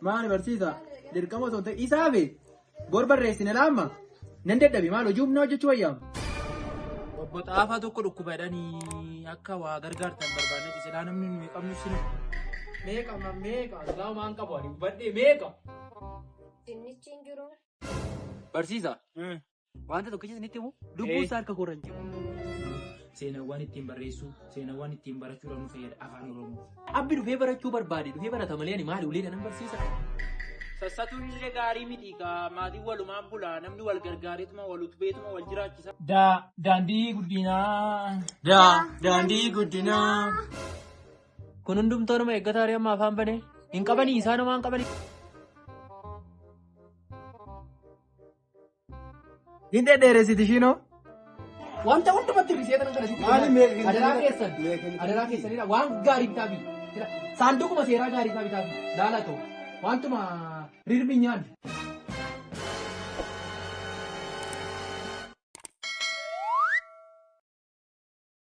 Maali barsiisa? Dirqama osoo hin ta'in isaafi bor barreessine laamma. Nan dadhabe maal hojii humnaa hojjechuu wayyaama. Obbo Xaafaa tokko dhukkuba jedhanii akka waa gargaartan barbaanne silaa namni nuyi qabnu sinu. Meeqa meeqa silaa maan qabu ani hubadhee meeqa. Dinnichi hin jiru. Barsiisa. Wanta tokkicha isinitti himu lubbuun isaa harka koorra hin jiru. Seenawwan ittiin barreessuu, seenawwan ittiin barachuudhaaf nu fayyada afaan Oromoo. Abbi dhufee barachuu barbaade dhufee barata malee ani maali ulee nan barsiisa. Sassatuun illee gaarii miti kaa maatiin walumaan bulaa namni wal gargaareetuma wal utubeetuma wal jiraachisa. Daandii guddinaa. Daandii guddinaa. Kun hundumtuu nama eeggataa amma afaan banee hin qabanii isaan homaa hin qabanii. Hin dhedheeressiti ishiinoo. Wanta hundumatti hir'isee kanan kana sitti Maali meeqa Adaraa keessan. Meeqa kennitu? Adaraa keessanidha. Waan gaarii bitaa fi. Saanduquma seeraa gaarii isaa bitaa fi. Laala ta'u. Wantuma rirmi nyaanne.